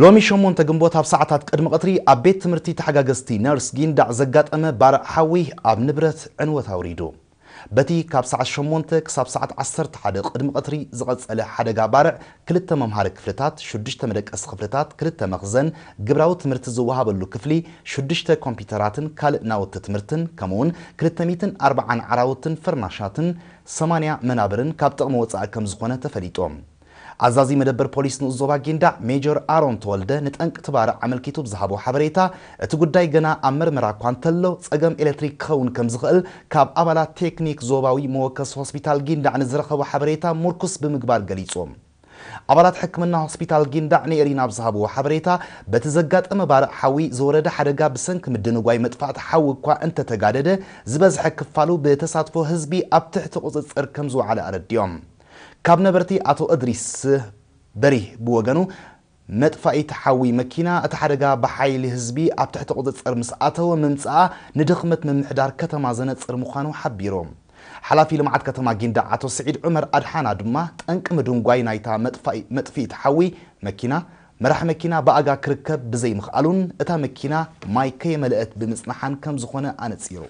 ሎሚ ሸሞንተ ግንቦት ኣብ ሰዓታት ቅድሚ ቀትሪ ኣብ ቤት ትምህርቲ ተሓጋገዝቲ ነርስ ጊንዳዕ ዘጋጠመ ባርዕ ሓዊ ኣብ ንብረት ዕንወት ኣውሪዱ። በቲ ካብ ሰዓት ሸሞንተ ክሳብ ሰዓት ዓሰርተ ሓደ ቅድሚ ቀትሪ ዝቐጸለ ሓደጋ ባርዕ፣ ክልተ መምሃሪ ክፍልታት፣ ሽዱሽተ መደቀሲ ክፍልታት፣ ክልተ መኽዘን፣ ግብራዊ ትምህርቲ ዝወሃበሉ ክፍሊ፣ ሽዱሽተ ኮምፒውተራትን ካልእ ናውቲ ትምህርትን፣ ከምኡውን ክልተ ሚእትን ኣርባዓን ዓራውትን ፍርናሻትን ሰማንያ መናብርን ካብ ጥቕሚ ወጻኢ ከም ዝኾነ ተፈሊጡ። ኣዛዚ መደበር ፖሊስ ንኡስ ዞባ ጊንዳዕ ሜጀር ኣሮን ተወልደ ንጠንቂ እቲ ባርዕ ኣመልኪቱ ብዝሃቦ ሓበሬታ፣ እቲ ጉዳይ ገና ኣብ መርመራ እኳ እንተሎ፣ ጸገም ኤሌክትሪክ ክኸውን ከም ዝኽእል ካብ ኣባላት ቴክኒክ ዞባዊ መወከሲ ሆስፒታል ጊንዳዕ ንዝረኸቦ ሓበሬታ ምርኩስ ብምግባር ገሊጹ። ኣባላት ሕክምና ሆስፒታል ጊንዳዕ ንኤሪና ኣብ ዝሃብዎ ሓበሬታ፣ በቲ ዘጋጠመ ባርዕ ሓዊ ዝወረደ ሓደጋ ብሰንኪ ምድንጓይ መጥፋእቲ ሓዊ እኳ እንተተጋደደ፣ ዝበዝሐ ክፋሉ ብተሳትፎ ህዝቢ ኣብ ትሕቲ ቁጽጽር ከም ዝወዓለ ኣረዲኦም። ካብ ነበርቲ ኣቶ እድሪስ በሪህ ብወገኑ፣ መጥፋኢት ሓዊ መኪና እቲ ሓደጋ ብሓይሊ ህዝቢ ኣብ ትሕቲ ቁጽጽር ምስ ኣተወ ምምጽኣ ንድኽመት ምምሕዳር ከተማ ዘነጽር ምዃኑ ሓቢሩ። ሓላፊ ልምዓት ከተማ ጊንዳዕ ኣቶ ስዒድ ዑመር ኣድሓና ድማ፣ ጠንቂ ምድንጓይ ናይታ መጥፋኢ-፣ መጥፍኢት ሓዊ መኪና፣ መራሕ መኪና ብኣጋ ክርከብ ብዘይምኽኣሉን እታ መኪና ማይ ከየመልአት ብምጽናሓን ከም ዝኾነ ኣነጺሩ።